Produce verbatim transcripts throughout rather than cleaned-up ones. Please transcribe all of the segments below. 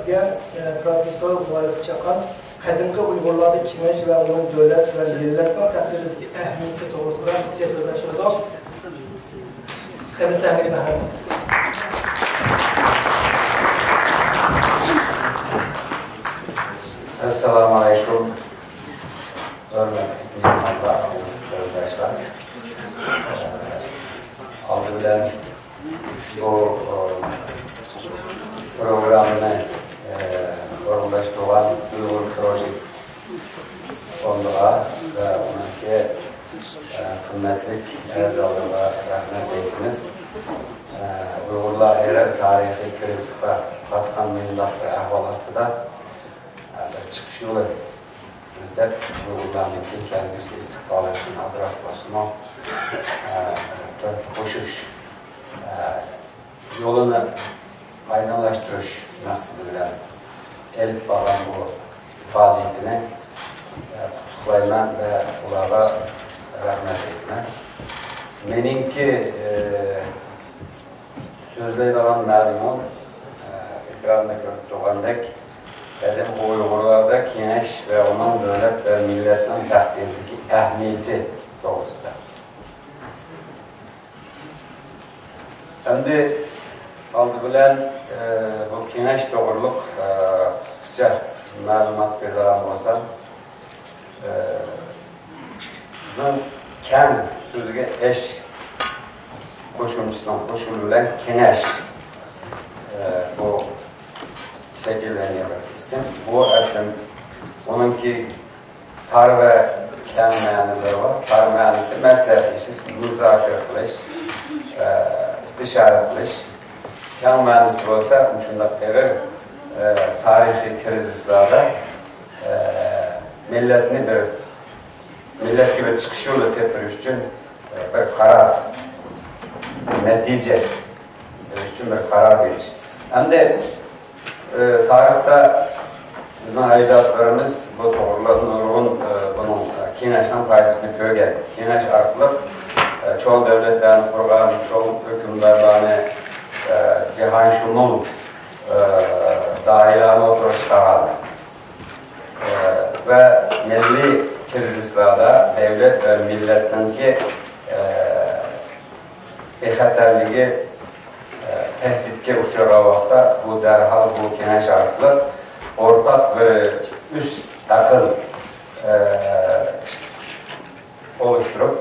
دېگەن، ئە، پروفېسسور ۋارىس چاقان قەدىمكى ئۇيغۇرلاردا كېڭەش ۋە ئۇنىڭ دۆلەت ۋە مىللەتنىڭ تەقدىرىدىكى ئەھمىيىتى توغرىسىدا سۆزلەشتۈردۇق. قېنى سەھنىگە مەھمۇد. ئەسسالامۇ ئەلەيكۇم. ھۆرمەتلىك مېھمانلار، قېرىنداشلار. ئالدى بىلەن بۇ، ئۇ، پروگراممىنى، ئە، ئورۇنلاشتۇرغان ئۇيغۇر پروژېكت فوندىغا ۋە ئۇنىڭكى، ئە، قىممەتلىك ئەزالىرىغا رەھمەت ئېيتىمىز. ئە، ئۇيغۇرلار ئېغىر تارىخىي قىيىنچىلىققا پاتقان مۇنداق بىر ئەھۋال ئاستىدا، ئە، بىر چىقىش يولى ئىزدەپ، ئۇيغۇرلارنىڭكى كەلگۈسى ئىستىقبالى ئۈچۈن ئازراق بولسىمۇ، ئە، بىر قوشۇش، ئە، يولىنى ئايدىڭلاشتۇرۇش مەقسىتى بىلەن ئېلىپ بارغان بۇ پائالىيىتىنى، ئە، قۇتلۇقلايمەن ۋە ئۇلارغا رەھمەت ئېيتىمەن. مېنىڭكى، ئە، سۆزلەيدىغان مەزمۇن، ئە، ئېكراندا كۆرۈپ تۇرغاندەك، قەدىمكى ئۇيغۇرلاردا كېڭەش ۋە ئۇنىڭ دۆلەت ۋە مىللەتنىڭ تەقدىرىدىكى ئەھمىيىتى توغرىسىدا. ئەمدى ئالدى بىلەن، ئە، بۇ كېڭەش توغرۇلۇق، ئە، قىسقىچە مەلۇمات بېرىدىغان بولسام، ئە، بىزنىڭ كەڭ سۆزىگە ئەش قوشۇمچىسىنىڭ قوشۇلۇشى بىلەن كېڭەش، ئە، بۇ شەكىللەنگەن بىر ئىسىم. بۇ ئەسلى ئۇنىڭكى تار ۋە كەڭ مەنىلىرى بار. تار مەنىسى مەسلىھەتلىشىش، مۇزاكىرە قىلىش، ئە، ئىستىشارە قىلىش. كەڭ مەنىسى بولسا مۇشۇنداق ئېغىر، ئە، تارىخىي كىرىزىسلاردا، ئە، مىللەتنى بىر، مىللەتكە بىر چىقىش يولى تېپىش ئۈچۈن، ئە، بىر قارار، نەتىجە بېرىش ئۈچۈن بىر قارار بېرىش. ئەمدى ئى، تارىختا بىزنىڭ ئەجدادلىرىمىز بۇ توغرىلىق نۇرغۇن، ئى، بۇنىڭ، ئى، كېڭەشنىڭ پايدىسىنى كۆرگەن. كېڭەش ئارقىلىق، ئى، چوڭ دۆلەتلەرنى قۇرغان، چوڭ ھۆكۈمدارلارنى، ئى، جاھانشۇمۇل، ئى، دائىرىلەرنى ئوتتۇرىغا چىقارغان. ئى، ۋە مىللىي كىرىزىسلاردا دۆلەت ۋە مىللەتنىڭكى، ئى، بىخەتەرلىكى، ئە، تەھدىتكە ئۇچرىغان ۋاقىتتا، بۇ دەرھال بۇ كېڭەش ئارقىلىق ئورتاق بىر ئۈست ئەقىل، ئە، ئولۇشتۇرۇپ،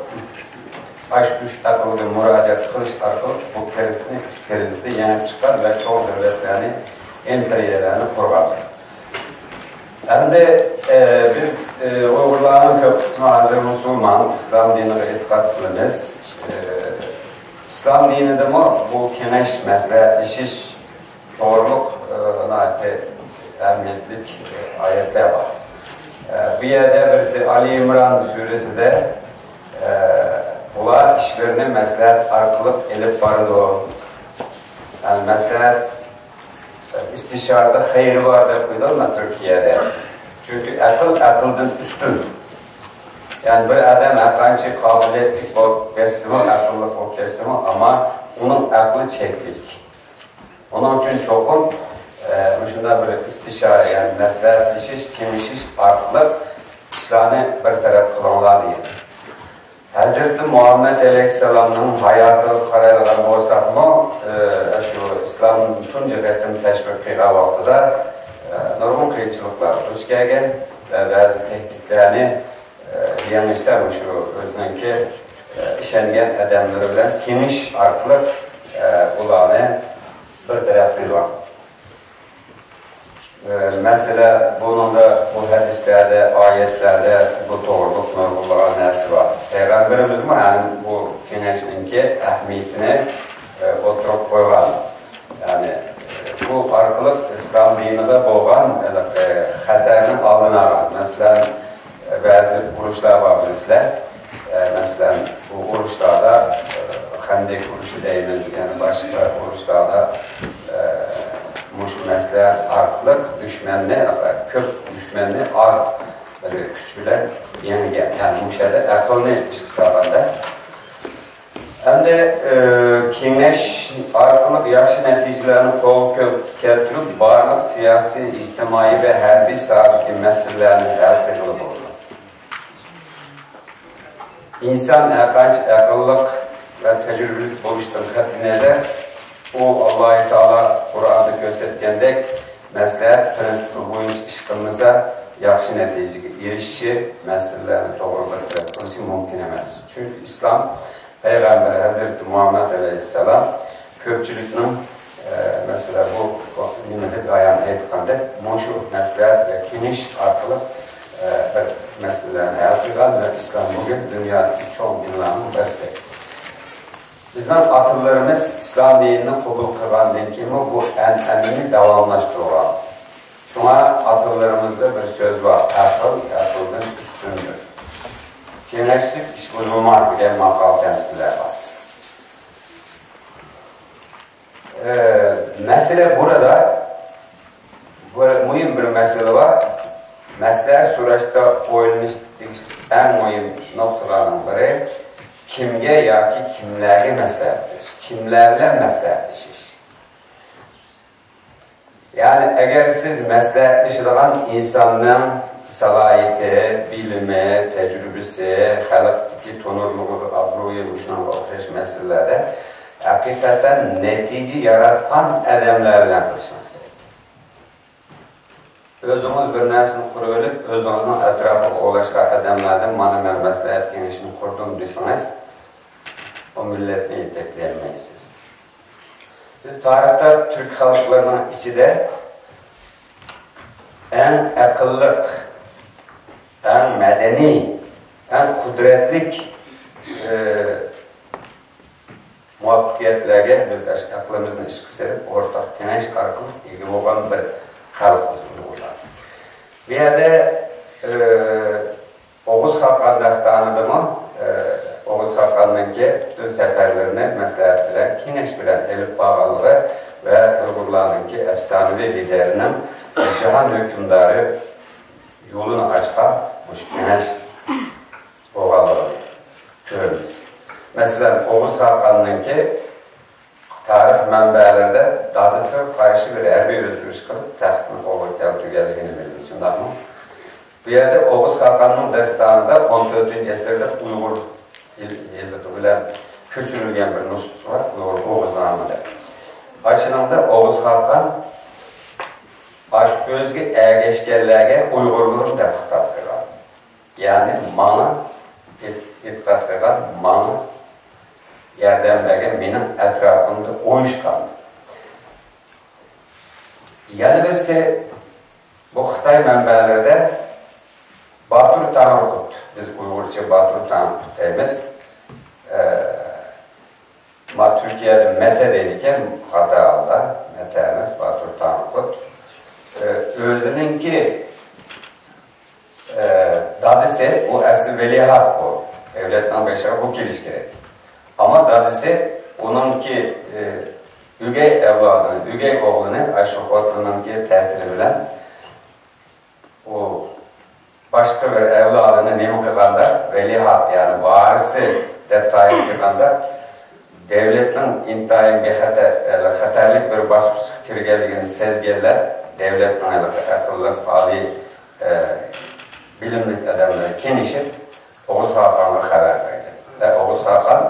ئاشۇ ئۈست ئەقىلگە مۇراجىئەت قىلىش ئارقىلىق بۇ كىرىزىسنى، كىرىزىستىن يېڭىپ چىققان ۋە چوڭ دۆلەتلەرنى، ئىمپېرىيەلەرنى قۇرغان. ئەمدى، ئە، بىز، ئە، ئۇيغۇرلارنىڭ كۆپ قىسمى ھازىر مۇسۇلمان، ئىسلام دىنىغا ئېتىقاد قىلىمىز. ئە، ئىسلام دىنىدىمۇ بۇ كېڭەش، مەسلىھەتلىشىش توغرۇلۇق، ئە، ناھايىتى ئەھمىيەتلىك، ئە، ئايەتلەر بار. ئە، بۇ يەردە بىرسى ئالى ئىمران سۈرىسىدە، ئە، ئۇلار ئىشلىرىنى مەسلىھەت ئارقىلىق ئېلىپ بارىدۇ. يەنى مەسلىھەت ئىستىشارىدا خەيرى بار دەپ قويىدۇ تۈركىيەدە. چۈنكى ئەقىل ئەقىلدىن ئۈستۈن. يەنى بىر ئادەم ھەرقانچە قابىلىيەتلىك بولۇپ كەتسىمۇ، ئەقىللىق بولۇپ كەتسىمۇ، ئەمما ئۇنىڭ ئەقلى چەكلىك. ئۇنىڭ ئۈچۈن چوقۇم، ئە، مۇشۇنداق بىر ئىستىشارە، يەنى مەسلىھەتلىشىش، كېڭىشىش ئارقىلىق ئىشلارنى بىر تەرەپ قىلىڭلار دېگەن. ھەزرىتى مۇھەممەد ئەلەيھىسسالامنىڭ ھاياتىغا قارايدىغان بولساقمۇ، ئە، شۇ ئىسلام تۇنجى قېتىم تەشۋىق قىلغان ۋاقتىدا، ئە، نۇرغۇن قىيىنچىلىقلارغا دۇچ كەلگەن ۋە بەزى تەھدىتلەرنى، ئە، يېڭىشتا مۇشۇ ئۆزىنىڭكى، ئە، ئىشەنگەن ئادەملىرى بىلەن كېڭىشىش ئارقىلىق، ئە، ئۇلارنى بىر تەرەپ قىلغان. ئە، مەسىلە، بۇنىڭدا، بۇ ھەدىسلەردە، ئايەتلەردە بۇ توغرۇلۇق نۇرغۇنلىغان نەرسە بار. پەيغەمبىرىمىزمۇ ھەم بۇ كېڭەشنىڭكى ئەھمىيىتىنى، ئە، ئوتتۇرىغا قويغان. يەنى، ئە، بۇ ئارقىلىق ئىسلام دىنىغا بولغان، ئە، خەتەرنىڭ ئالدىنى ئالغان. مەسىلەن، بەزى ئۇرۇشلار بار بىلىسىلەر. ئە، مەسىلەن، بۇ ئۇرۇشلاردا، ئە، خەندەك ئۇرۇشى دەيمىز، يەنە باشقا ئۇرۇشلاردا، ئە، مۇشۇ مەسىلە ئارقىلىق دۈشمەننى، ئە، كۆپ دۈشمەننى ئاز بىر كۈچ بىلەن يەڭگەن. يەنى مۇشۇ يەردە ئەقىلنى ئىشقا سالغاندا، ئەمدى، ئى، كېڭەش ئارقىلىق ياخشى نەتىجىلەرنى قولغا كەل-، كەلتۈرۈپ، بارلىق سىياسىي، ئىجتىمائىي ۋە ھەربىي ساھەدىكى مەسىلىلەرنى ھەل قىلغىلى بولىدۇ. ئىنسان ھەرقانچە ئەقىللىق ۋە تەجرىبىلىك بولۇشتىن قەتئىينەزەر، ئۇ ئاللاھۇ تائالا قۇرئاندا كۆرسەتكەندەك، مەسلىھەت پىرىنسىپى بويىچە ئىش قىلمىسا، ياخشى نەتىجىگە ئېرىشىشى، مەسىلىلەرنى توغرا بىر تەرەپ قىلىشى مۇمكىن ئەمەس. چۈنكى ئىسلام پەيغەمبىرى ھەزرىتى مۇھەممەد ئەلەيھىسسالام كۆپچىلىكنىڭ، ئە، مەسىلەن، بۇ نېمىدە بايان ئېيتقاندەك، مۇشۇ مەسلىھەت ۋە كېڭىشىش ئارقىلىق، ئە، بىر مەسىلىلەرنى ھەل قىلغان ۋە ئىسلام بۈگۈن دۇنيادىكى چوڭ دىنلارنىڭ بىرسى. بىزنىڭ ئاتىلىرىمىز ئىسلام دىنىنى قوبۇل قىلغاندىن كېيىنمۇ بۇ ئەنئەنىنى داۋاملاشتۇرغان. شۇڭا ئاتىلىرىمىزدا بىر سۆز بار، «ئەقىل ئەقىلدىن ئۈستۈندۇر. كېڭەشلىك ئىش بۇزۇلماس» دېگەن ماقال تەمسىللەر بار. ئە، مەسىلە بۇردا بىر مۇھىم بىر مەسىلە بار. مەسلىھەت سوراشتا ئويلىنىش تېگىشلىك ئەڭ مۇھىم نۇقتىلارنىڭ بىرى، كىمگە ياكى كىملەرگە مەسلىھەت بېرىش، كىملەر بىلەن مەسلىھەتلىشىش. يەنى ئەگەر سىز مەسلىھەتلىشىدىغان ئىنساننىڭ سالاھىيىتى، بىلىمى، تەجرىبىسى، خەلقتىكى تونۇرلۇقى، ئابرۇيى، مۇشۇنىڭغا ئوخشاش مەسىلىلەردە ھەقىقەتەن نەتىجە ياراتقان ئادەملەر بىلەن قىلىشىڭىز كېرەك. ئۆزىڭىز بىر نەرسىنى قۇرۇۋېلىپ، ئۆزىڭىزنىڭ ئەتراپىغا ئولاشقان ئادەملەردىن، «مانا مەن مەسلىھەت كېڭىشىنى قۇردۇم» دېسىڭىز، ئۇ مىللەتنى يېتەكلىيەلمەيسىز. بىز تارىختا تۈرك خەلقلىرىنىڭ ئىچىدە ئەڭ ئەقىللىق، ئەڭ مەدەنىي، ئەڭ قۇدرەتلىك، ئى، مۇۋەپپەقىيەتلەرگە بىز ئەقلىمىزنى ئىشقا سېلىپ، ئورتاق كېڭەش ئارقىلىق ئىگە بولغان بىر خەلق بىز ئۇيغۇرلار. بۇ يەردە، ئى، ئوغۇز خاقان داستانىدىمۇ، ئى، ئوغۇز خاقاننىڭكى پۈتۈن سەپەرلىرىنى مەسلىھەت بىلەن، كېڭەش بىلەن ئېلىپ بارغانلىقى ۋە ئۇيغۇرلارنىڭكى ئەپسانىۋى لىدېرىنىڭ جاھان ھۆكۈمدارى يولىنى ئاچقان مۇشۇ كېڭەش بولغانلىقىنى كۆرىمىز. مەسىلەن، ئوغۇز خاقاننىڭكى تارىخ مەنبەلىرىدە دادىسىغا قارشى بىر ھەربىي ئۆزگىرىش قىلىپ، تەختنى قولغا كەلتۈرگەنلىكىنى بىلىمىز، شۇنداقمۇ؟ بۇ يەردە ئوغۇز خاقاننىڭ داستانىدا ئون تۆتىنچى ئەسىردە ئۇيغۇر يېزىقى بىلەن كۆچۈرۈلگەن بىر نۇسخىسى بار، ئۇيغۇر ئوغۇزنامە دەپ. ئاشۇنىڭدا ئوغۇز خاقان ئاشۇ ئۆزىگە ئەگەشكەنلەرگە ئۇيغۇرلىرىم دەپ خىتاب قىلغان. يەنى ماڭا ئېت-، ئېتىقاد قىلغان، ماڭا ياردەم بەرگەن، مېنىڭ ئەتراپىمدا ئويۇشقان. يەنە بىرسى، بۇ خىتاي مەنبەلىرىدە باتۇر تاڭرىقۇت، بىز ئۇيغۇرچە باتۇر تاڭرىقۇت دەيمىز. ئە، ما تۈركىيەدە مەتە دەيدىكەن، خاتا ھالدا. مەتە ئەمەس، باتۇر تاڭرىقۇت. ئە، ئۆزىنىڭكى، ئە، دادىسى، ئۇ ئەسلى ۋەلىئەھد بۇ. دەۋلەتنىڭ بېشىغا بۇ كېلىشى كېرەك. ئەمما دادىسى ئۇنىڭكى، ئە، ئۆگەي ئەۋلادىنى، ئۆگەي ئوغلىنى ئاشۇ خوتۇننىڭكى تەسىرى بىلەن ئۇ باشقا بىر ئەۋلادىنى نېمە قىلغاندا، ۋەلىئەھد، يەنى ۋارىسى دەپ تايىن قىلغاندا، دەۋلەتنىڭ ئىنتايىن بىخەتەر، خەتەرلىك بىر باسقۇچقا كىرگەنلىكىنى سەزگەنلەر، دەۋلەتنىڭ ھېلىقى ئەقىللىق، ئالىي، ئە، بىلىملىك ئادەملەر كېڭىشىپ، ئوغۇز خاقانغا خەۋەر بەرگەن. ۋە ئوغۇز خاقان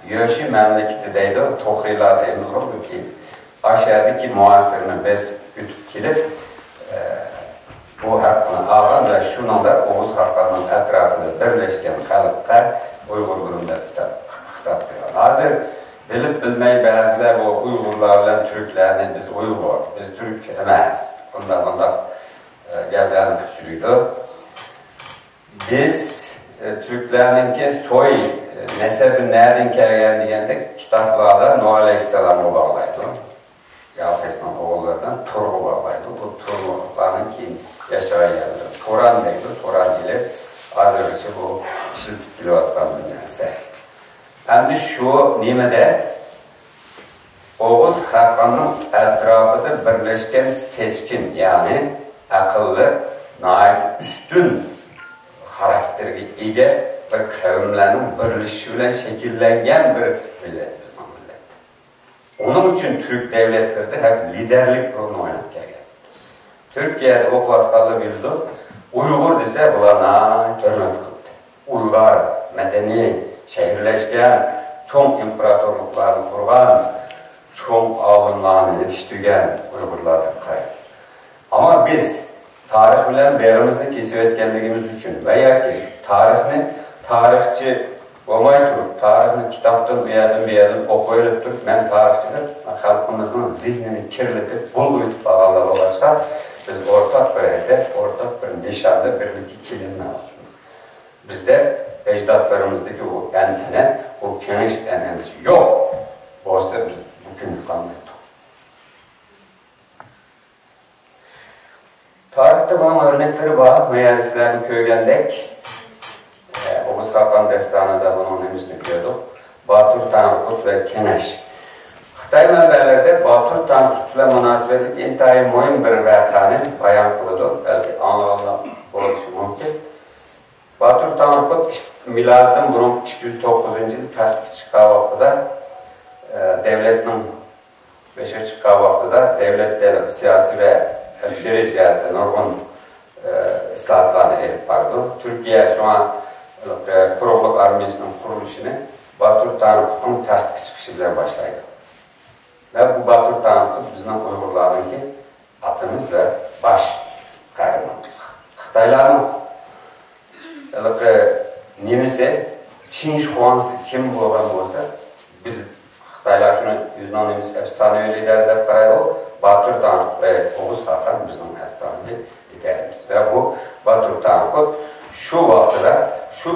يۆشى مەملىكىتى دەيدۇ، توخرىلار دەيمىزغۇ، بۇ كېيىن ئاشۇ يەردىكى مۇھاسىرىنى بېسىپ ئۆتۈپ كېلىپ، ئە، بۇ ھەقنى ئالغان ۋە شۇنىڭدا ئوغۇز خاقاننىڭ ئەتراپىدا بىرلەشكەن خەلققە ئۇيغۇرلىرىم دەپ خىتاب، خىتاب قىلغان. ھازىر بىلىپ بىلمەي بەزىلەر بۇ ئۇيغۇرلار بىلەن تۈركلەرنى، بىز ئۇيغۇر، بىز تۈرك ئەمەس، بۇنداق، بۇنداق، ئە، گەپلەرنى قىلىپ يۈرىدۇ. بىز، ئە، تۈركلەرنىڭكى سوي، ئە، نەسەبى نەدىن كەلگەن دېگەندە، كىتابلاردا نۇھ ئەلەيھىسسالامغا باغلايدۇ. يافېسنىڭ ئوغۇللىرىدىن تۇرغا باغلايدۇ. بۇ تۇرلارنىڭ كېيىن ياشىغان يەرلىرى. تۇران دەيدۇ. تۇران ئېلىپ، ھازىرغىچە بۇ ئىشلىتىپ كېلىۋاتقان بىر نەرسە. ئەمدى شۇ نېمىدە ئوغۇز خاقاننىڭ ئەتراپىدا بىرلەشكەن سەچكىن، يەنى ئەقىللىق، ناھايىتى ئۈستۈن خاراكتېرگە ئىگە قەۋملەرنىڭ بىرلىشىشى بىلەن شەكىللەنگەن بىر مىللەت بىزنىڭ مىللەت. ئۇنىڭ ئۈچۈن تۈرك دەۋلەتلىرىدە ھەم لىدەرلىك رولىنى ئويناپ كەلگەن. تۈركىيەدە ئوقۇۋاتقانلار بىلىدۇ، ئۇيغۇر دېسە بۇلار ناھايىتى ھۆرمەت قىلىدۇ. ئۇيغۇر مەدەنىي، شەھەرلەشكەن، چوڭ ئىمپېراتورلۇقلارنى قۇرغان، چوڭ ئالىملارنى يېتىشتۈرگەن ئۇيغۇرلار دەپ قارايدۇ. ئەمما بىز تارىخ بىلەن بېغىمىزنى كېسىۋەتكەنلىكىمىز ئۈچۈن ۋە ياكى تارىخنى، تارىخچى بولماي تۇرۇپ، تارىخنى كىتابتىن، ئۇ يەردىن، بۇ يەردىن ئوقۇۋېلىپ تۇرۇپ، مەن تارىخچى دەپ خەلقىمىزنىڭ زېھنىنى كىرلىتىپ، بۇلغىتىپ قالغانلار بولغاچقا، بىز ئورتاق بىر ھەدەپ، ئورتاق بىر نىشاندا بىرلىككە كېلەلمەيۋاتىمىز. بىزدە ئەجدادلىرىمىزدىكى ئۇ ئەنئەنە، ئۇ كېڭەش ئەنئەنىسى يوق. بولسا بىز بۈگۈنگە قالمايتتۇق. تارىختا بۇنىڭ ئۆرنەكلىرى بار. مۇ يەردە سىلەرمۇ كۆرگەندەك، ئە، ئوغۇز خاقان داستانىدا بۇنىڭ نېمىسىنى كۆردۇق؟ باتۇر تەڭرىقۇت ۋە كېڭەش. خىتاي مەنبەلىرىدە باتۇر تەڭرىقۇت بىلەن مۇناسىۋەتلىك ئىنتايىن مۇھىم بىر ۋەقەنى بايان قىلىدۇ. بەلكى ئاڭلىغانلار بولۇشى مۇمكىن. باتۇر تەڭرىقۇت مىلادتىن بۇرۇنقى ئىككى يۈز توققۇزىنچى يىل تەختكە چىققان ۋاقتىدا، ئە، دەۋلەتنىڭ بېشىغا چىققان ۋاقتىدا دەۋلەتتە سىياسىي ۋە ئەسكىرىي جەھەتتە نۇرغۇن، ئە، ئىسلاھاتلارنى ئېلىپ باردى. تۈركىيە شۇڭا قۇرۇقلۇق ئارمىيەسىنىڭ قۇرۇلۇشىنى باتۇر تەڭرىقۇتنىڭ تەختكە چىقىشى بىلەن باشلايدۇ. ۋە بۇ باتۇر تەڭرىقۇت بىزنىڭ ئۇيغۇرلارنىڭكى ئاتىمىز ۋە باش قەھرىمانى. خىتايلارنىڭ ھېلىقى نېمىسى، چىن شىخۇاڭسى كىم بولغان بولسا، بىز خىتايلار شۇنى ئۆزىنىڭ نېمىسى، ئەپسانىۋى لىدەر دەپ قارايدۇ. باتۇر تەڭرىقۇت ۋە ئوغۇز خاقان بىزنىڭ ئەپسانىۋى لىدەرىمىز. ۋە بۇ باتۇر تەڭرىقۇت شۇ ۋاقتىدا، شۇ،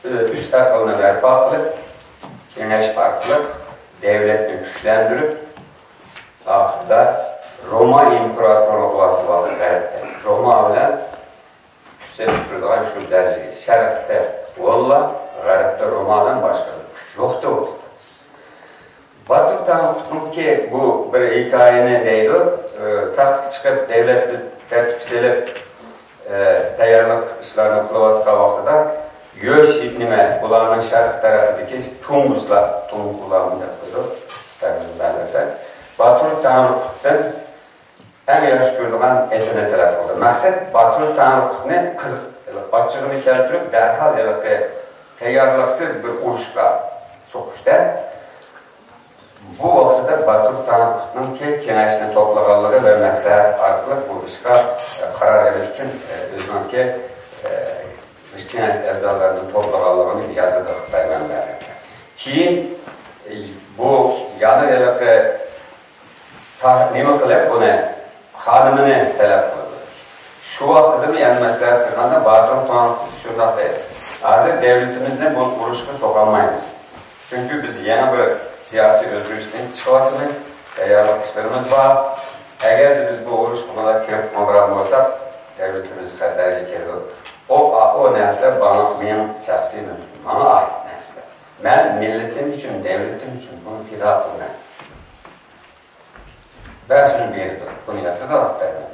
ئە، ئۈچ ئەقىلنى بەرپا قىلىپ، كېڭەش ئارقىلىق دەۋلەتنى كۈچلەندۈرۈپ، ئاخىرىدا روما ئىمپېراتورلۇقى ۋاقتى غەربتە. روما بىلەن كۈچ سېلىشتۇرىدىغان شۇ دەرىجىگە. شەرقتە ھونلار، غەربتە رومادىن باشقا كۈچ يوقتى ئۇ ۋاقىتتا. باتۇر تەڭرىقۇتنىڭكى بۇ بىر ھېكايىنى دەيدۇ، ئى، تەختكە چىقىپ، دەۋلەتنى تەرتىپكە سېلىپ، ئى، تەييارلىق ئىشلارنى قىلىۋاتقان ۋاقتىدا، يۆشى نېمە، بۇلارنىڭ شەرقىي تەرەپىدىكى تۇڭگۇسلار، تۇڭگۇلارمۇ دەپ قويىدۇ، باتۇر تەڭرىقۇتتىن ئەڭ ياخشى كۆرىدىغان ئېتىنى تەلەپ قىلدى. مەقسەت باتۇر تەڭرىقۇتنى قىز-، ئاچچىقىنى كەلتۈرۈپ، دەرھال ھېلىقى تەييارلىقسىز بىر ئۇرۇشقا سوقۇشتا. بۇ ۋاقتىدا باتۇر تەڭرىقۇتنىڭكى كېڭەشنى توپلىغانلىقى ۋە مەسلىھەت ئارقىلىق بۇ ئىشقا، ئە، قارار ئېلىش ئۈچۈن، ئە، ئۆزىنىڭكى، ئە، كېڭەش ئەزالىرىنى توپلىغانلىقىنى يازىدۇ خىتاي مەنبەلىرىدە. كېيىن، ئە، بۇ يەنە ھېلىقى تا-، نېمە قىلىپ ئۇنى، خانىمىنى تەلەپ قىلدى. شۇ ۋاقتىدىمۇ يەنە مەسلىھەت قىلغاندا، باتۇر تەڭرىقۇت شۇنداق دەيدۇ: «ھازىر دەۋلىتىمىزنى بۇ ئۇرۇشقا سوقالمايمىز. چۈنكى بىز يېڭى بىر سىياسىي ئۆزگىرىشتىن چىقىۋاتىمىز، تەييارلىق ئىشلىرىمىز بار. ئەگەردە بىز بۇ ئۇرۇشقا مانا كىرىپ قالغان بولساق، دەۋلىتىمىز خەتەرگە كىرىدۇ.» ئۇ، ئۇ نەرسىلەر ماڭا، مېنىڭ شەخسىي مەن-، ماڭا ئائىت نەرسىلەر. مەن مىللىتىم ئۈچۈن، دەۋلىتىم ئۈچۈن بۇنى پىدا قىلىمەن. بەشىنى بېرىدۇ. بۇنى ياسىدۇق دەيمەن.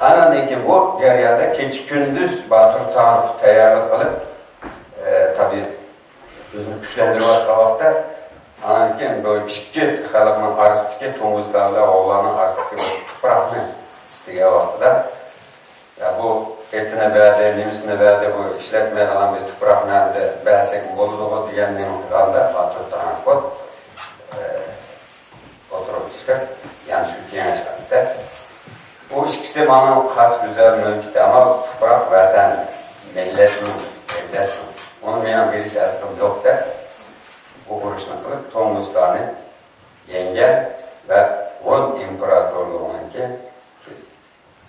ئاناندىن كېيىن بۇ جەرياندا كېچە-كۈندۈز باتۇر تەڭرىقۇت تەييارلىق قىلىپ، ئە، تابىئىي ئۆزىنى كۈچلەندۈرۈۋاتقان ۋاقىتتا، ئاناندىن كېيىن بۇ ئىككى خەلقنىڭ ئارىسىدىكى، تۇڭگۇزلار بىلەن غوۋلارنىڭ ئارىسىدىكى بۇ تۇپراقنى ئىستىگەن ۋاقتىدا، يا بۇ ئېتىنى بەردى، نېمىسىنى بەردى، بۇ ئىشلەتمەيدىغان بىر تۇپراقنى ئەمدى بەرسەك بولىدىغۇ دېگەن نېمە قىلغاندا، باتۇر تەڭرىقۇت، ئە، ئوتتۇرىغا چىقىپ، يەنە شۇ كېڭەش قىلدى. بۇ ئىككىسى ماڭا خاس گۈزەل مۈلكىتى، ئەمما تۇپراق، ۋەتەن، مىللەتنىڭ، مىللەتنىڭ. ئۇنى مېنىڭ بېرىش ھەققىم يوق دەپ، بۇ ئۇرۇشنى قىلىپ، تۇڭگۇزلارنى يەڭگەن ۋە ھون ئىمپېراتورلۇقىنىڭكى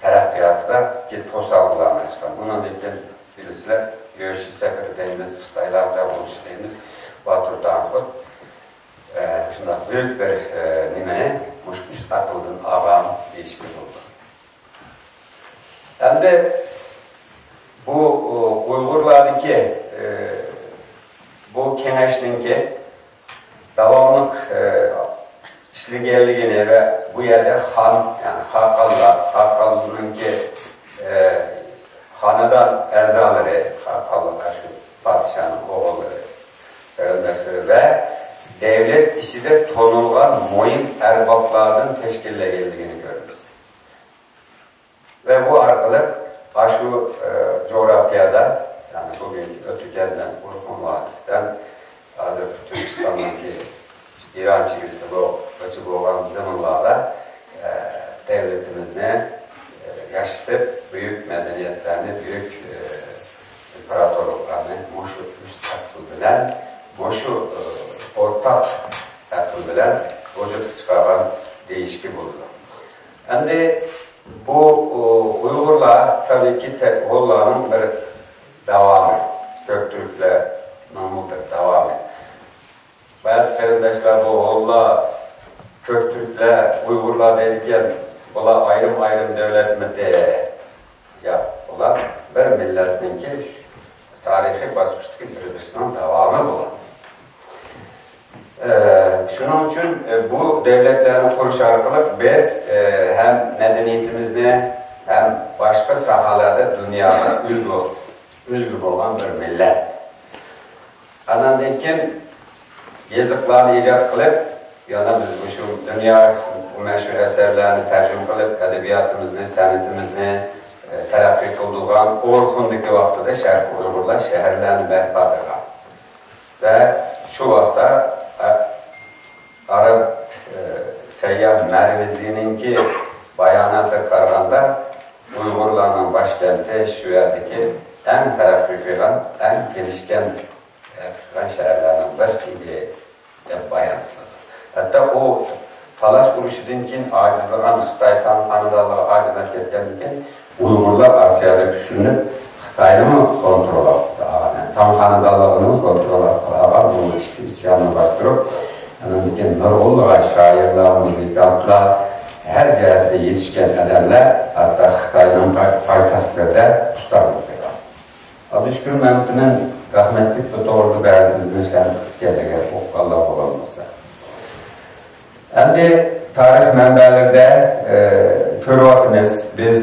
تەرەققىياتىدا كېلىپ توسالغۇلارنى ئاچقان. ئۇنىڭدىن كېيىن بىلىسىلەر، يۆشى سەپىرى دەيمىز، خىتايلار بىلەن ئۇرۇشى دەيمىز، باتۇر تەڭرىقۇت، ئە، شۇنداق بۈيۈك بىر، ئە، نېمىنى مۇشۇ ئۈچ ئەقىلدىن ئالغان دېيىشكە بولىدۇ. ئەمدى بۇ، ئۇ، ئۇيغۇرلاردىكى، ئە، بۇ كېڭەشنىڭكى داۋاملىق، ئە، ئىشلىگەنلىكىنى ۋە بۇ يەردە خان، يەنى خاقانلار، خاقاننىڭكى، ئە، خانىدان ئەزالىرى، خاقانلار شۇ بىزنى، ئە، ياشىتىپ، بۈيۈك مەدەنىيەتلەرنى، بۈيۈك، ئە، ئىمپېراتورلۇقلارنى مۇشۇ ئۈچ ئەقىل بىلەن، مۇشۇ، ئە، ئورتاق ئەقىل بىلەن ۋۇجۇدقا چىقارغان دېيىشكە بولىدۇ. ئەمدى بۇ، ئۇ، ئۇيغۇرلار تەبىئىيكى تەك ھونلارنىڭ بىر داۋامى، كۆك تۈركلەرنىڭمۇ بىر داۋامى. بەزى قېرىنداشلار بۇ ھونلار، كۆك تۈركلەر، ئۇيغۇرلار دەيدىكەن، بۇلار ئايرىم-ئايرىم دۆلەتمىدى؟ ياق، بۇلار بىر مىللەتنىڭكى شۇ تارىخىي باسقۇچتىكى بىر-بىرسىنىڭ داۋامى بۇلار. ئە، شۇنىڭ ئۈچۈن، ئە، بۇ دۆلەتلەرنى قۇرۇش ئارقىلىق بىز، ئە، ھەم مەدەنىيىتىمىزنى، ھەم باشقا ساھەلەردە دۇنياغا ئۈلگە، ئۈلگە بولغان بىر مىللەت. ئاناندىن كېيىن يېزىقلارنى ئىجاد قىلىپ، يەنە بىز مۇشۇ دۇنيا مەشھۇر ئەسەرلەرنى تەرجىمە قىلىپ، ئەدەبىياتىمىزنى، سەنئىتىمىزنى، ئە، تەرەققىي قىلدۇرغان ئورخۇندىكى ۋاقتىدا شەرقىي ئۇيغۇرلار شەھەرلەرنى بەرپا قىلغان. ۋە شۇ ۋاقىتتا، ئە، ئاراب، ئە، سەيياھ مەرۋىزىنىڭكى باياناتىغا قارىغاندا، ئۇيغۇرلارنىڭ باشكەنتى شۇ يەردىكى ئەڭ تەرەققىي قىلغان، ئەڭ كېلىشكەن، تەرەققىي قىلغان شەھەرلەرنىڭ بىرسى ئىدى، دەپ بايان قىلىدۇ. ھەتتا ئۇ تالاش ئۇرۇشىدىن كېيىن ئاجىزلىغان خىتاي تاڭ خانىدانلىقى ئاجىزلاپ كەتكەندىن كېيىن، ئۇيغۇرلار ئاسىيادا كۈچلىنىپ، خىتاينىمۇ كونترول ئاستىغا ئالغان، يەنى تاڭ خانىدانلىقىنىمۇ كونترول ئاستىغا ئالغان، بۇ ئىچكى ئىسياننى باستۇرۇپ، ئاندىن كېيىن نۇرغۇنلىغان شائىرلار، مۇزىكانتلار، ھەر جەھەتتە يېتىشكەن ئادەملەر ھەتتا خىتاينىڭ پاي-، پايتەختلىرىدە ئۇستازلىق قىلغان. ئابدۇشۈكۈر مەمتىمىن رەھمەتلىك بۇ توغرىدا بەزى ئىزدىنىشلەرنى قىلىپ كەلگەن، ئوقۇغانلار بولغان بولسا. ئەمدى تارىخ مەنبەلىرىدە، ئە، كۆرۈۋاتىمىز، بىز،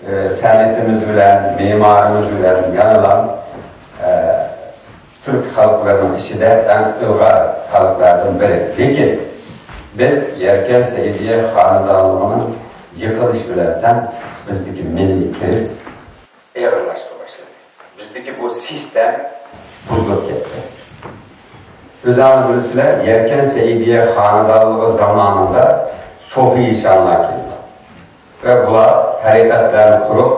ئە، سەنئىتىمىز بىلەن، مېمارىمىز بىلەن يەنىلا، ئە، تۈرك خەلقلىرىنىڭ ئىچىدە ئەڭ ئىلغار خەلقلەردىن بىرى. لېكىن بىز يەركەن سەئىدىيە خانىدانلىقىنىڭ يىقىلىشى بىلەن تەڭ بىزدىكى مىللىي كىرىز ئېغىرلاشقا باشلىدى. بىزدىكى بۇ سىستېم بۇزۇلۇپ كەتتى. ئۆزۈڭلار بىلىسىلەر، يەركەن سەئىدىيە خانىدانلىقى زامانىدا سوفىي ئىشانلار كەلدى. ۋە بۇلار تەرىقەتلەرنى قۇرۇپ،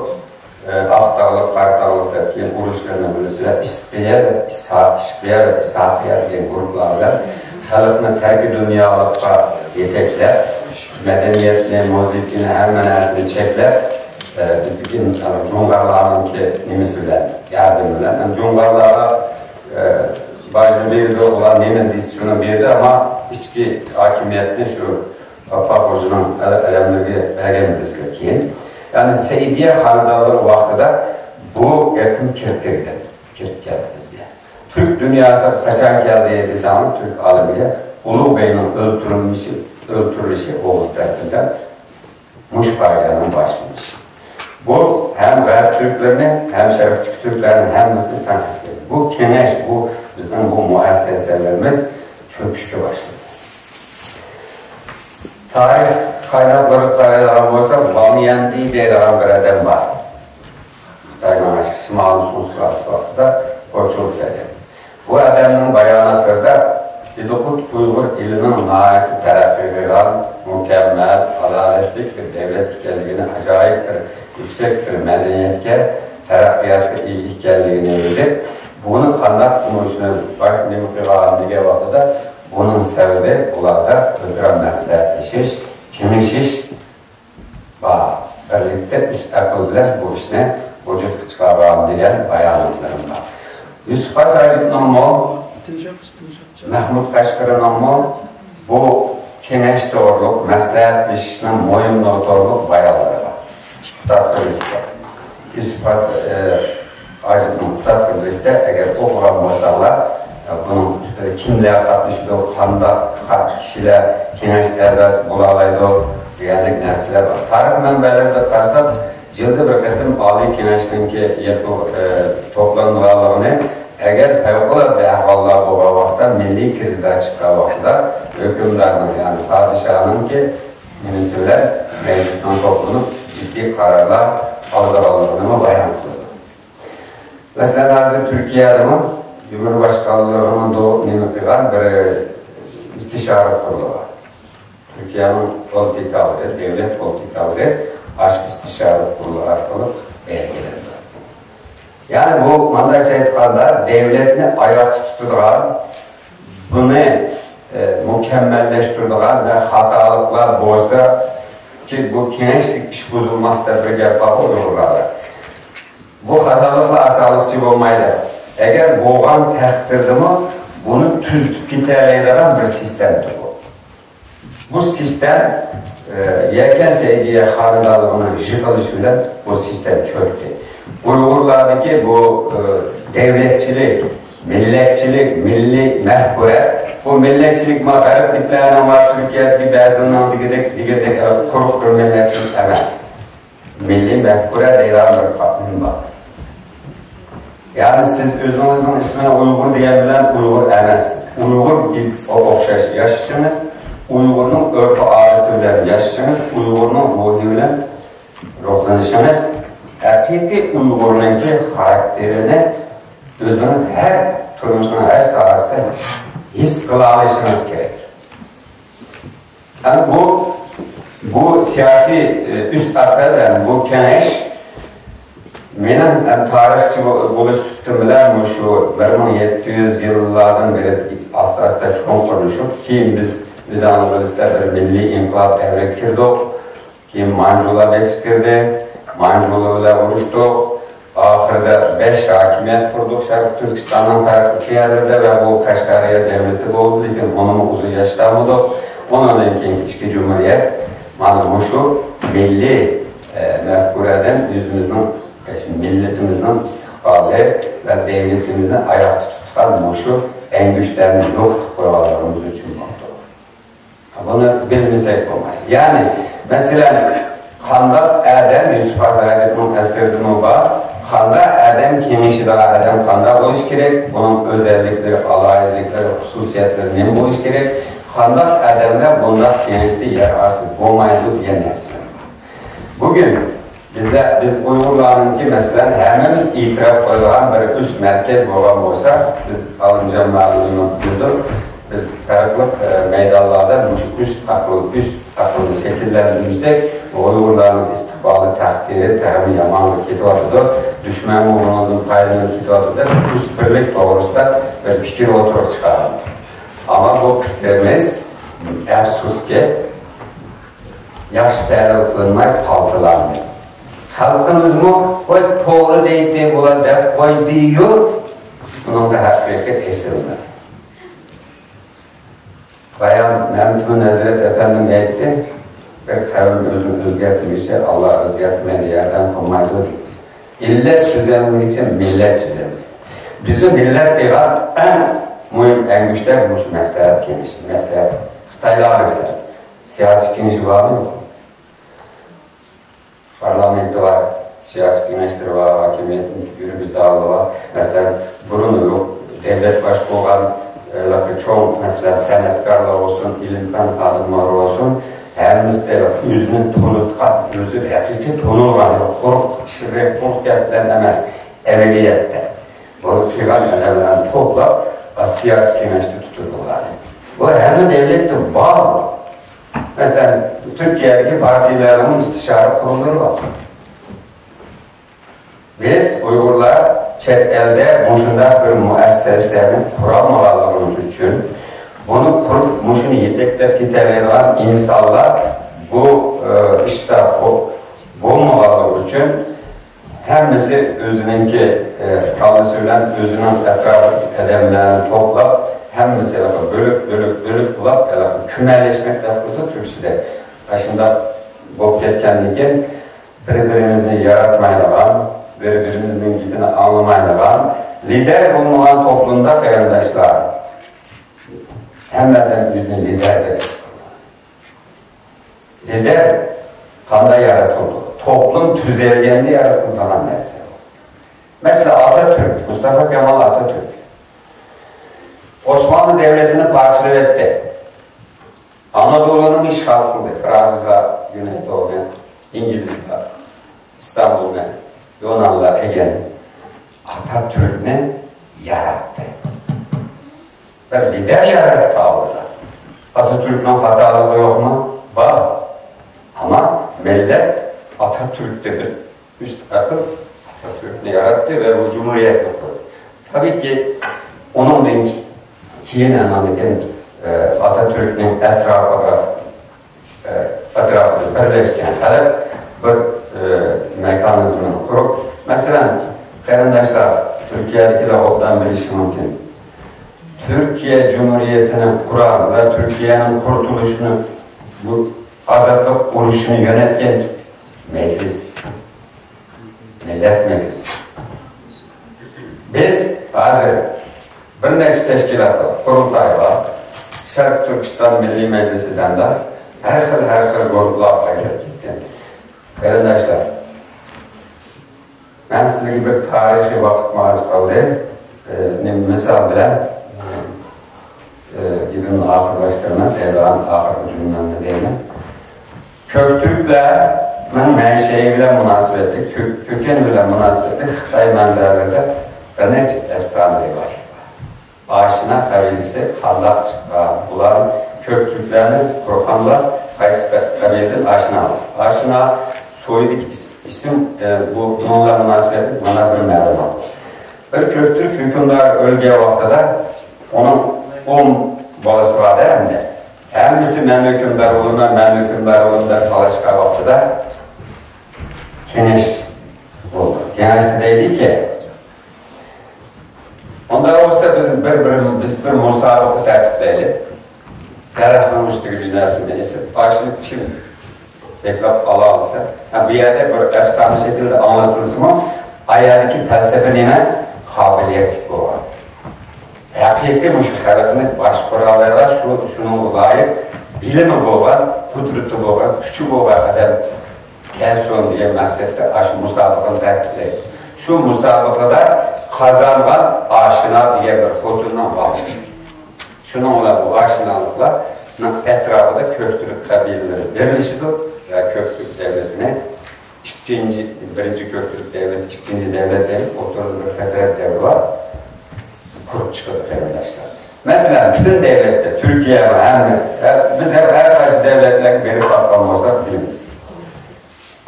ئە، ئاقتاغلىق، قاراتاغلىق دەپ كېيىن ئۇرۇشلىرىنى بىلىسىلەر، ئىسقىيە ۋە ئىسھاق، ئىشقىيە ۋە ئىسھاقىيە دېگەن گۇرۇپپىلار بىلەن خەلقنى تەركىي دۇنيالىققا يېتەكلەپ، مەدەنىيەتنى، مۇزىكىنى، ھەممە نەرسىنى چەكلەپ، ئە، بىزدىكى جۇڭغارلارنىڭكى نېمىسى بىلەن، ياردىمى بىلەن، ھەم جۇڭغارلارغا، ئە، باجنى بېرىدۇ، ئۇلار نېمە دېسە شۇنى بېرىدۇ، ئەمما ئىچكى ھاكىمىيەتنى شۇ ئاپپاق خوجىنىڭ ئەل-، ئەلەملىرىگە بەرگەن بىلىسىلەر كېيىن. يەنى سەئىدىيە خانىدانلىرى ۋاقتىدا بۇ ئېقىم كىرىپ كىرگەن، كىرىپ كەلدى بىزگە. تۈرك دۇنياسىغا قاچان كەلدى دېسەڭلار، تۈرك ئالىمىگە ئۇلۇغ بەگنىڭ ئۆلتۈرۈلۈشى، ئۆلتۈرۈلۈشى ئوغۇز تەرىپىدىن مۇشۇ پاجىئەنىڭ باشلىنىشى. بۇ ھەم غەرب تۈركلىرىنى، ھەم شەرقتىكى تۈركلەرنىڭ ھەممىسىنى تەنقىد قىلدى. بۇ كېڭەش، بۇ بىزنىڭ بۇ مۇئەسسەسەلىرىمىز چۆكۈشكە باشلىدى. تارىخ قايناقلىرىغا قارايدىغان بولساق، ۋاڭ يەندى دەيدىغان بىر ئادەم بار. خىتاينىڭ شىمالىي سۇڭسىلارى ۋاقتىدا قوچۇق دېگەن. بۇ ئادەمنىڭ باياناتلىرىدا ئىدىقۇت ئۇيغۇر ئېلىنىڭ ناھايىتى تەرەققىي قىلغان، مۇكەممەل، ئادالەتلىك بىر دۆلەت ئىكەنلىكىنى، ئاجايىپ بىر يۈكسەك بىر مەدەنىيەتكە، تەرەققىياتقا ئىگە ئىكەنلىكىنى يېزىپ، بۇنى قانداق مۇشۇنى نېمە قىلغان دېگەن ۋاقتىدا، بۇنىڭ سەۋەبى ئۇلاردا ئۆزئارا مەسلىھەتلىشىش، كېڭىشىش، بار. بىرلىكتە ئۈچ ئەقىل بىلەن بۇ ئىشنى ۋۇجۇدقا چىقارغان دېگەن باياناتلىرىم بار. يۈسۈپ خاس ھاجىپنىڭمۇ، مەھمۇد قەشقىرىنىڭمۇ بۇ كېڭەش توغرۇلۇق، مەسلىھەتلىشىشنىڭ مۇھىملىقى توغرۇلۇق بايانلىرى بار. تارتىۋېتىپتۇ. يۈسۈپ خاس، ئى، ھاجىپنىڭ كىتاب كىرگۈزۈشتە، ئەگەر ئوقۇغان بولساڭلار، بۇنىڭ ئۈستىدە كىملەر قاتنىشىدۇ، قانداق كىشىلەر كېڭەش ئەزاسى بولالايدۇ دېگەندەك نەرسىلەر بار. تارىخ مەنبەلىرىگە قارىساق، يىلدا بىر قېتىم ئالىي كېڭەشنىڭكى يىغىلىپ، ئى، توپلانغانلىقىنى، ئەگەر پەۋقۇلئاددە ئەھۋاللار بولغان ۋاقىتتا، مىللىي كىرىزلار چىققان ۋاقتىدا ھۆكۈمدارنىڭ، يەنى پادىشاھنىڭكى نېمىسى بىلەن مەجلىسنىڭ توپلىنىپ جىددىي قارارلار ئالىدىغانلىقىنىمۇ بايان قىلىدۇ. مەسىلەن، ھازىر تۈركىيەدىمۇ جۇمھۇرباشقانلىرىنىڭ دو-، نېمە قىلغان بىر ئىستىشارە قۇرۇلغان. تۈركىيەنىڭ پولىتىكالىرى، دۆلەت پولىتىكالىرى ئاشۇ ئىستىشارە قۇرۇلى ئارقىلىق بەلگىلىنىدۇ. يەنى بۇ، مۇنداقچە ئېيتقاندا، دۆلەتنى ئاياقتا تۇتىدىغان، بۇنى، ئە، مۇكەممەللەشتۈرىدىغان ۋە خاتالىقلار بولسا، كى، بۇ كېڭەشلىك ئىش بۇزۇلماس دەپ بىر گەپ بارغۇ ئۇيغۇرلاردا. بۇ خاتالىقلار ئاسانلىقچە بولمايدۇ. ئەگەر بولغان تەقدىردىمۇ بۇنى تۈزىتىپ كېتەلەيدىغان بىر سىستېمىدۇر بۇ. بۇ سىستېم، ئە، يەكەن سەئىدىيە خانىدانلىقىنىڭ يىقىلىشى بىلەن بۇ سىستېم چۆكتى. ئۇيغۇرلاردىكى بۇ، ئە، دۆلەتچىلىك، مىللەتچىلىك، مىللىي مەفكۇرە، بۇ مىللەتچىلىك ما غەربلىكلەرنىڭ ۋە تۈركىيەدىكى بەزىلەرنىڭ دېگۈدەك، دېگۈدەك قۇرۇق بىر مىللەتچىلىك ئەمەس. مىللىي مەفكۇرە دەيدىغان بىر قاتلىم بار. يەنى سىز ئۆزىڭىزنىڭ ئىسمىنى ئۇيغۇر دېگەن بىلەن ئۇيغۇر ئەمەس. ئۇيغۇر دەپ ئوخشاش ياشىشىڭىز، ئۇيغۇرنىڭ ئۆرپ-ئادىتى بىلەن ياشىشىڭىز، ئۇيغۇرنىڭ روھى بىلەن روھلىنىشىڭىز، ھەقىقىي ئۇيغۇرنىڭكى خاراكتېرىنى ئۆزىڭىز ھەر تۇرمۇشنىڭ ھەر ساھەسىدە ھېس قىلالىشىڭىز كېرەك. يەنى بۇ، بۇ سىياسىي، ئى، ئۈست ئەقىل، يەنى بۇ كېڭەش مېنىڭ ھەم تارىخچى بو-، بولۇش سۈپىتىم بىلەن مۇشۇ بىر مىڭ يەتتە يۈز يىللاردىن بېرى ئاستا-ئاستا چوڭقۇرلىشىپ، كېيىن بىز، ئۆزىڭىز بىلىسىلەر، بىر مىللىي ئىنقىلاب دەۋرىگە كىردۇق. كېيىن مانجۇلار بېسىپ كىردى، مانجۇلار بىلەن ئۇرۇشتۇق. ئاخىرىدا بەش ھاكىمىيەت قۇردۇق شەرقىي تۈركىستاننىڭ پەرقلىق يەرلىرىدە ۋە بۇ قەشقەرىيە دۆلىتى بولدى، لېكىن ئۇنىمۇ ئۇزۇن ياشىتالمىدۇق. ئۇنىڭدىن كېيىن ئىككى جۇمھۇرىيەت، مانا مۇشۇ مىللىي، ئە، مەفكۇرەدىن ئۆزىمىزنىڭ، ئە، مىللىتىمىزنىڭ ئىستىقبالى ۋە دۆلىتىمىزنى ئاياقتا تۇتقان مۇشۇ ئەڭگۈشتەرنى يوقىتىپ قويغانلىقىمىز ئۈچۈن بولدى. بۇنى بىلمىسەك بولمايدۇ. يەنى، مەسىلەن، قانداق ئادەم، يۈسۈپ ھاجى ھاجىپنىڭ ئەسىرىدىمۇ بار، قانداق ئادەم، كېڭىشىدىغان ئادەم قانداق بولۇشى كېرەك، بۇنىڭ ئۆزەللىكلىرى، ئالاھىدىلىكلىرى، خۇسۇسىيەتلىرى نېمە بولۇشى كېرەك، قانداق ئادەملەر بۇنداق كېڭەشتە يەر ئالسا بولمايدۇ دېگەن نەرسىلەر بار. بۈگۈن بىزلەر، بىز ئۇيغۇرلارنىڭكى، مەسىلەن، ھەممىمىز ئېتىراپ قىلىدىغان بىر ئۈست مەركەز بولغان بولسا، بىز ئالىمجان مۇئەللىمنىڭ بىلدۇق، بىز پەرقلىق، ئە، مەيدانلاردا مۇشۇ ئۈست ئەقىل، ئۈست ئەقىلنى شەكىللەندۈرمىسەك، ئۇيغۇرلارنىڭ ئىستىقبالى، تەقدىرى تېخىمۇ يامانغا كېتىۋاتىدۇ، دۈشمەنمۇ بۇنىڭدىن پايدىلىنىپ كېتىۋاتىدۇ دەپ، ئۈست بىرلىك توغرىسىدا بىر پىكىر ئوتتۇرىغا چىقارغان. ئەمما بۇ پىكرىمىز، ئەپسۇسكى، ياخشى تەھلىل قىلىنماي پالتىلاندى. خەلقىمىزمۇ، «ۋاي، توغرا دەيتتى بۇلار» دەپ قويدىيۇ، بۇنىڭدا ھەقىقەت ئېسىلمىدى. بايام مەمتىمىن ھەزرەت ئەپەندىم ئېيتتى، «بىر قەۋم ئۆزىنى ئۆزگەرتمىسە، ئاللا ئۆزگەرتمەيدۇ، ياردەم قىلمايدۇ» دېدى. ئىللەت تۈزەلمىگىچە مىللەت تۈزەلمەيدۇ. بىزنى مىللەت قىلغان ئەڭ مۇھىم ئەڭگۈشتەر مۇشۇ مەسلىھەت كېڭىشى، مەسلىھەت. خىتايلار مەسىلەن، سىياسىي كېڭىشى بارمۇ يوقمۇ؟ پارلامېنتى بار، سىياسىي كېڭەشلىرى بار، ھاكىمىيەتنى يۈرگۈزىدىغانلىرى بار. مەسىلەن، بۇرۇن دۆلەت باشقۇرغان، ئە، چوڭ، مەسىلەن، سەنئەتكارلار بولسۇن، ئىلىم-پەن خادىملىرى بولسۇن، ھەممىسى ئۆزىنى تونۇتقان، ئۆزى ھەقىقىي تونۇلغان، قۇرۇق ئىشلىرى، قۇرۇق گەپ بىلەن ئەمەس، ئەمەلىيەتتە. بۇنى قىلغان ئادەملەرنى توپلاپ، سىياسىي كېڭەشتە تۇتۇپ بولغان. بۇ ھەممە دۆلەتتە بار. مەسىلەن، تۈركىيەدىكى پارتىيەلەرنىڭ ئىستىشارە قۇرۇملىرى بار. بىز ئۇيغۇرلار چەت ئەلدە مۇشۇنداق بىر مۇئەسسەسىلەرنى قۇرالمىغانلىقىمىز ئۈچۈن، بۇنى قۇرۇپ، مۇشۇنى يېتەكلەپ كېتەلەيدىغان ئىنسانلار بۇ، ئى، ئىشتا قو-، بولمىغانلىقى ئۈچۈن، ھەممىسى ئۆزىنىڭكى، ئى، كاللىسى بىلەن ئۆزىنىڭ ئەتراپىدىكى ئادەملەرنى توپلاپ، ھەممىسى بۆلۈك، بۆلۈك، بۆلۈك بولاپ، كۈمەلەشمەك دەپ قويدۇق تۈركچىدە. ئاشۇنداق بولۇپ كەتكەندىن كېيىن، بىر-بىرىمىزنى ياراتمايدىغان، بىر-بىرىمىزنىڭ گېپىنى ئاڭلىمايدىغان، لىدەر بولمىغان توپلۇمدا، قېرىنداشلار، ھەممە ئادەم ئۆزىنى لىدەر دەپ ھېس قىلىدۇ. لىدەر قانداق يارىتىلىدۇ؟ توپلۇم تۈزەلگەندە يارىتىلىدىغان نەرسە. مەسىلەن، ئاتاتۈرك، مۇستافا كامال ئاتاتۈرك. ئوسمانلى دەۋلىتىنى پارچىلىۋەتتى. ئانادولۇنى ئىشغال قىلدى. فرانسۇزلار گۈنەيدوغۇنى، ئىنگلىزلار ئىستانبۇلنى، يۇنانلار ئەگەندى. ئاتاتۈركنى ياراتتى. بىر لىدەر ياراتتى ئالدىدا. ئاتاتۈركنىڭ خاتالىقى يوقمۇ؟ ئاتاتۈركتە بىر ئۈست ئەقىل ئاتاتۈركنى ياراتتى ۋە بۇ جۇمھۇرىيەتنى قۇردى. تەبىئىيكى، ئۇنىڭدىن كېيىن، ئاندىن كېيىن، ئە، ئاتاتۈركنىڭ ئەتراپىغا، ئە، ئەتراپىدا بىرلەشكەن خەلق بىر، ئە، مېخانىزمنى قۇرۇپ، مەسىلەن، قېرىنداشلار، تۈركىيەدىكىلەر ئوبدان بىلىشى مۇمكىن. تۈركىيە جۇمھۇرىيىتىنى قۇرار ۋە تۈركىيەنىڭ قۇرتۇلۇشىنى، بۇ ئازادلىق ئۇرۇشىنى يۆنەتكەن مەجلىس، مىللەت مەجلىسى. بىز ھازىر بىر نەچچە تەشكىلات بار، قۇرۇلتاي بار، شەرقىي تۈركىستان مىللىي مەجلىسى دەمدە ھەر خىل، ھەر خىل گۇرۇپپىلارغا ئايرىلىپ كەتكەن. قېرىنداشلار، مەن سىزگە بىر تارىخىي ۋاقىتمۇ ئاز قالدى. ئى، نېمە، مىسال بىلەن، ئى، گېپىمنى ئاخىرلاشتۇرىمەن، دەيدىغان ئاخىرقى جۈملەمنى دەيمەن. كۆكتۈركلەرنىڭ مەنشەيى بىلەن مۇناسىۋەتلىك، كۆك-، كۆكەن بىلەن مۇناسىۋەتلىك خىتاي مەنبەلىرىدە بىر نەچچە ئەپسانە رىۋايەت بار. ئاشنا قەبىلىسى قانداق چىققان؟ بۇلار كۆكتۈركلەرنى قۇرغانلار قايسى قەبىلىدىن؟ ئاشنا. ئاشنا سويىدىكى ئىس-، ئىسىم، ئى، بۇ، بۇنىڭ بىلەن مۇناسىۋەتلىك مانا بىر مەلۇمات. بىر كۆكتۈرك ھۆكۈمدار ئۆلگەن ۋاقتىدا ئۇنىڭ ئون بالىسى بار ئەمدى. ھەممىسى مەن ھۆكۈمدار بولىمەن، مەن ھۆكۈمدار بولىمەن دەپ تالاشقان ۋاقتىدا كېڭەش بولدى. كېڭەشتە دەيدىكى، ئۇنداق بولسا بىز بىر، بىر، بىز بىر مۇسابىقە تەرتىپلەيلى. دەرەخنىڭ ئۈستىگە بىر نەرسىنى ئېسىپ، ئاشۇنى كىم ساقلاپ ئالالىسا، ھە، بۇ يەردە بىر ئەپسانە شەكلىدە ئاڭلىتىلسىمۇ، ئايەردىكى پەلسەپە نېمە؟ قابىلىيەتلىك بولغان. ھەقىقىي مۇشۇ خەلقنى باشقۇرالايدىغان، شۇ، شۇنىڭغا لايىق بىلىمى بولغان، قۇدرىتى بولغان، كۈچى بولغان ئادەم كەلسۇن دېگەن مەقسەتتە ئاشۇ مۇسابىقىنى تەسىسلەيدۇ. شۇ مۇسابىقىدە قازانغان ئاشنا دېگەن بىر خوتۇننىڭ بالىسى. شۇنىڭ بىلەن بۇ ئاشنالىقلارنىڭ ئەتراپىدا كۆكتۈرك قەبىلىلىرى بىرلىشىدۇ ۋە كۆكتۈرك دەۋلىتىنى ئىككىنچى، بىرىنچى كۆكتۈرك دەۋلىتى، ئىككىنچى دەۋلەت دەيلى، ئوتتۇرىدا بىر پەترەت دەۋرى بار، قۇرۇپ چىقىدۇ قېرىنداشلار. مەسىلەن، پۈتۈن دەۋلەتتە، تۈركىيە ۋە ھەممە، ھە، بىز ھەر، ھەر قايسى دەۋلەتلەرگە بېرىپ باققان بولساق بىلىمىز.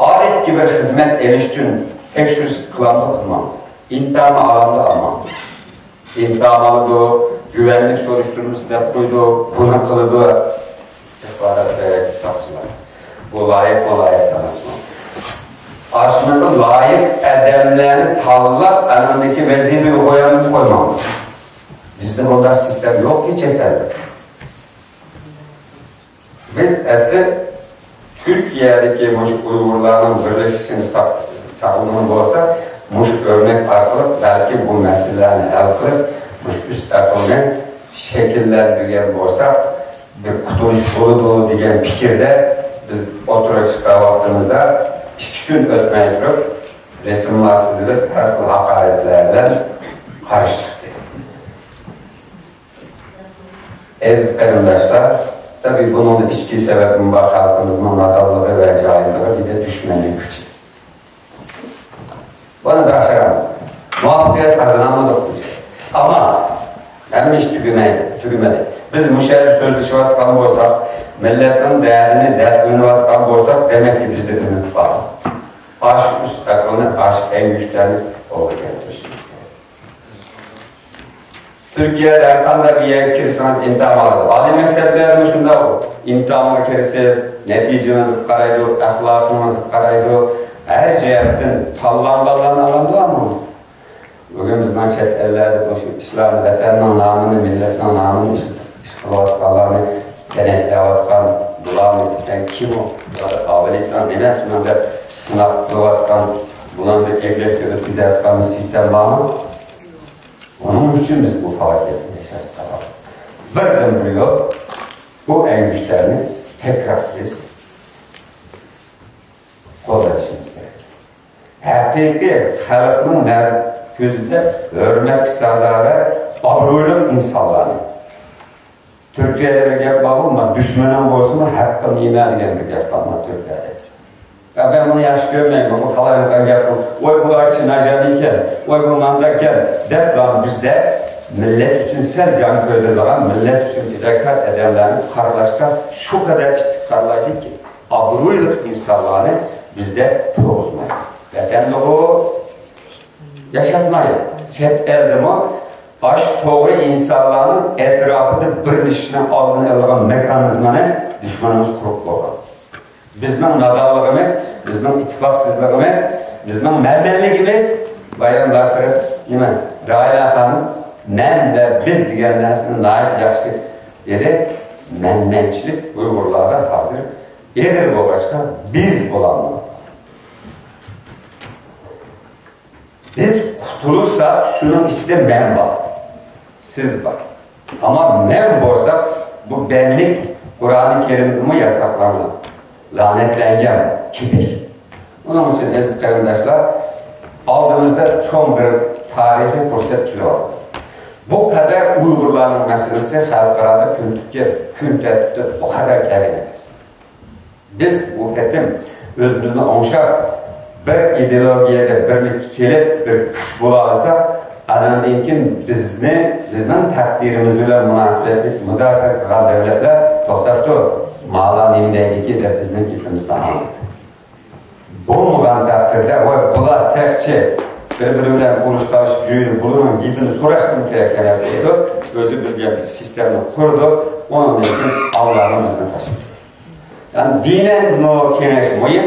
ئادەتتىكى بىر خىزمەت ئېلىش ئۈچۈن تەكشۈرۈش قىلامدۇ، قىلمامدۇ؟ ئىنتامى ئالامدۇ، ئالمامدۇ؟ ئىنتام ئالىدۇ، گۈۋەنلىك سورۇشتۇرمىسى دەپ قويىدۇ، بۇنى قىلىدۇ، ئىستىخبارات دائىرىدىكى ساقچىلار. بۇ لايىق، بۇ لايىق ئەمەسمۇ؟ ئاشۇنىڭغا لايىق ئادەملەرنى تاللاپ، ئانىڭدىكى ۋەزىپىگە قويامدۇ، قويمامدۇ؟ بىزدە بۇنداق سىستېما يوقكى چەت ئەلدە. بىز ئەسلى تۈركىيەدىكى مۇشۇ ئۇيغۇرلارنىڭ بىرلىشىشىنى ساق-، ساقلىغان بولساق، مۇشۇ ئۆرنەك ئارقىلىق بەلكى بۇ مەسىلىلەرنى ھەل قىلىپ، مۇشۇ ئۈست ئەقىلنى شەكىللەندۈرگەن بولساق، بىر قۇتۇلۇش بولىدۇ دېگەن پىكىردە بىز ئوتتۇرىغا چىققان ۋاقتىمىزدا ئىككى كۈن ئۆتمەي تۇرۇپ، رەسىملار سىزىلىپ، ھەر خىل ھاقارەتلەر بىلەن قارشى چىقتى. ئەزىز قېرىنداشلار، تەبىئىي بۇنىڭدا ئىچكى سەۋەبمۇ بار، خەلقىمىزنىڭ نادانلىقى ۋە جاھىللىقى، بىر دە دۈشمەننىڭ كۈچى. بۇنى باشارالمىدۇق. مۇۋەپپەقىيەت قازانالمىدۇق. ئەمما ھەممە ئىش تۈگىمەيدۇ، تۈگىمىدى. بىز مۇشۇ يەردە سۆزلىشىۋاتقان بولساق، مىللەتنىڭ دەردىنى دەردلىنىۋاتقان بولساق، دېمەككى بىزدە ئۈمىد بار. ئاشۇ ئۈست ئەقىلنى، ئاشۇ ئەڭ كۈچلەرنى قولغا كەلتۈرۈشىمىز كېرەك. تۈركىيەدە ھەر قانداق بىر يەرگە كىرسىڭىز ئىمتىھان ئالىدۇ. ئالىي مەكتەپلەردىمۇ شۇنداق. ئىمتىھانغا كىرىسىز، نەتىجىڭىزگە قارايدۇ، ئەخلاقىڭىزغا قارايدۇ. ھەر جەھەتتىن تاللانغانلارنى ئالامدۇ ئەمما. بۈگۈن بىزنىڭ چەت ئەللەردە مۇشۇ ئىشلارنى، ۋەتەننىڭ نامىنى، مىللەتنىڭ نامىنى ئىش، ئىش قىلىۋاتقانلارنى، دەنەكلەۋاتقان بۇلارنى، سەن كىم ئۇ؟ بۇلار قابىلىيىتىڭ نېمە سېنىڭ دەپ سىناق قىلىۋاتقان، بۇلارنى ئەگلەككە ئۆتكۈزۈۋاتقان بىر سىستېما بارمۇ؟ ئۇنىڭ ئۈچۈن بىز بۇ پالاكەتنى ياشاۋاتقان. بىردىنبىر يول، بۇ ئەڭ كۈچلەرنى تەكرار قىلىش، قوللىشىمىز كېرەك. ھەقىقىي خەلقنىڭ نەز-، كۆزىدە ھۆرمەتكە سازاۋەر، ئابرۇيلۇق ئىنسانلارنى. تۈركىيەدە بىر گەپ بارغۇ، ما، دۈشمىنىڭ بولسىمۇ ھەققىنى يېمە دېگەن بىر گەپ بار ما تۈركىيەدە. يا، مەن بۇنى ياخشى كۆرمەيمەن، بۇ قالايمىقان گەپ بۇ. ۋاي، بۇلار چىناجان ئىكەن، ۋاي، بۇ مانداكەن دەپلا بىزدە مىللەت ئۈچۈن سەل جان كۆيدۈرىدىغان، مىللەت ئۈچۈن پىداكار ئادەملەرنى قارىلاشقا شۇ قەدەر ئىتتىك قارىلايدۇكى، ئابرۇيلۇق ئىنسانلارنى بىزدە تۇرغۇزمايدۇ. ۋەتەندىغۇ ياشاتمايدۇ. چەت ئەلدىمۇ ئاشۇ توغرا ئىنسانلارنىڭ ئەتراپىدا بىرلىشىشنىڭ ئالدىنى ئالىدىغان مېخانىزمىنى دۈشمىنىمىز قۇرۇپ قويغان. بىزنىڭ نادانلىقىمىز، بىزنىڭ ئىتتىپاقسىزلىقىمىز، بىزنىڭ مەنمەنلىكىمىز بايام بىر تەرەپ نېمە؟ راھىلە خانىم مەن ۋە بىز دېگەن نەرسىنى ناھايىتى ياخشى دېدى. مەنمەنچىلىك ئۇيغۇرلاردا ھازىر ئېغىر بولغاچقا، بىز بولالمىدۇق. بىز قۇتۇلساق، شۇنىڭ ئىچىدە مەن بار، سىز بار. ئەمما مەن بولساق، بۇ بەنلىك قۇرئانى كەرىمدىمۇ ياساقلانغان، لەنەتلەنگەن كىبىر. ئۇنىڭ ئۈچۈن، ئەزىز قېرىنداشلار، ئالدىمىزدا چوڭ بىر تارىخىي پۇرسەت كېلىۋاتىدۇ. بۇ قەدەر ئۇيغۇرلارنىڭ مەسىلىسى خەلقئارادا كۈن تۈپكە، كۈن تەرتىپتە بۇ قەدەر كەلگەن ئەمەس. بىز بۇ قېتىم ئۆزىمىزنى ئوڭشاپ، بىر ئىدېئولوگىيەدە بىرلىككە كېلىپ، بىر كۈچ بولالىساق، ئاناندىن كېيىن بىزنى، بىزنىڭ تەقدىرىمىز بىلەن مۇناسىۋەتلىك مۇزاكىرە قىلغان دۆلەتلەر توختاپ تۇر، مالا نېمە دەيدىكى دەپ بىزنىڭ گېپىمىزنى ئاڭلايدۇ. بولمىغان تەقدىردە، ۋاي، بۇلار تېخىچە بىر-بىرى بىلەن ئۇرۇش تارتىشىپ يۈرىدۇ، بۇلارنىڭ گېپىنى سوراشقىمۇ كېرەك ئەمەس دەيدۇ. ئۆزى بىر گەپ سىستېمىنى قۇرىدۇ، ئۇنىڭدىن كېيىن ئاللاھمۇ بىزنى تاشلايدۇ. يەنى دىنەنمۇ كېڭەش مۇھىم،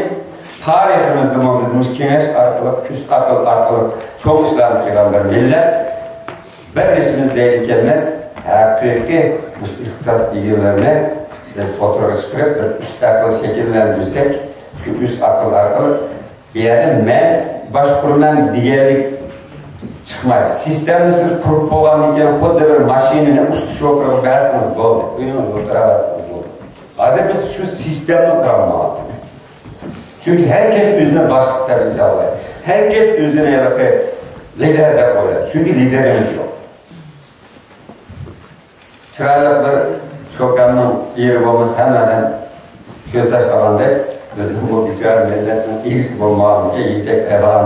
تارىخىمىزدىمۇ بىز مۇشۇ كېڭەش ئارقىلىق، ئۈست ئەقىل ئارقىلىق چوڭ ئىشلارنى قىلغان بىر مىللەت. بىرلىشىمىز دەيدىكەنمىز، ھەقىقىي مۇشۇ ئىختىساس ئىگىلىرىنى بىز ئوتتۇرىغا چىقىرىپ، بىر ئۈست ئەقىل شەكىللەندۈرسەك، شۇ ئۈست ئەقىل ئارقىلىق بۇ يەردە مەن باشقۇرىمەن دېگەنلىك چىقمايدۇ. سىستېمىنى سىز قۇرۇپ بولغاندىن كېيىن خۇددى بىر ماشىنىنى ئۇستا شوپۇرغا بەرسىڭىز بولدى. ئۆيىڭىزگە ئولتۇراۋەرسىڭىز بولدى. ھازىر بىز شۇ سىستېمىنى قۇرالمايۋاتىمىز. چۈنكى ھەر كەس ئۆزىنى باشلىق دەپ ھېسابلايدۇ. ھەر كەس ئۆزىنى ھېلىقى لىدېر دەپ ئويلايدۇ. چۈنكى لىدېرىمىز يوق. چىرايلىق بىر چوكاننىڭ ئېرى بولمىسا، ھەممە ئادەم كۆز تاشلىغاندەك، بىزنىڭ بۇ بىچارە مىللەتنىڭ ئىگىسى بولمىغاندىكى، يېتەك ئەبان،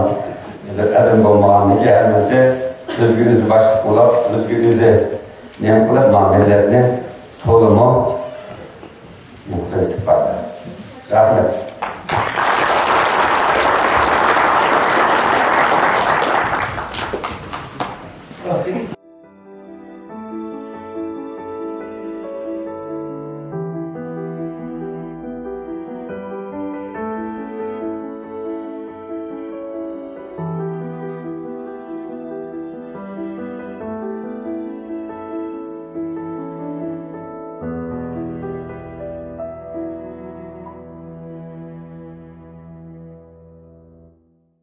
بىر ئادەم بولمىغاندىكى، ھەممىسى ئۆزىگە ئۆزى باشلىق بولۇپ، ئۆزىگە ئۆزى نېمە قىلىپ، ما مىللەتنى تولىمۇ يوقىتىپ بارىدۇ. رەھمەت.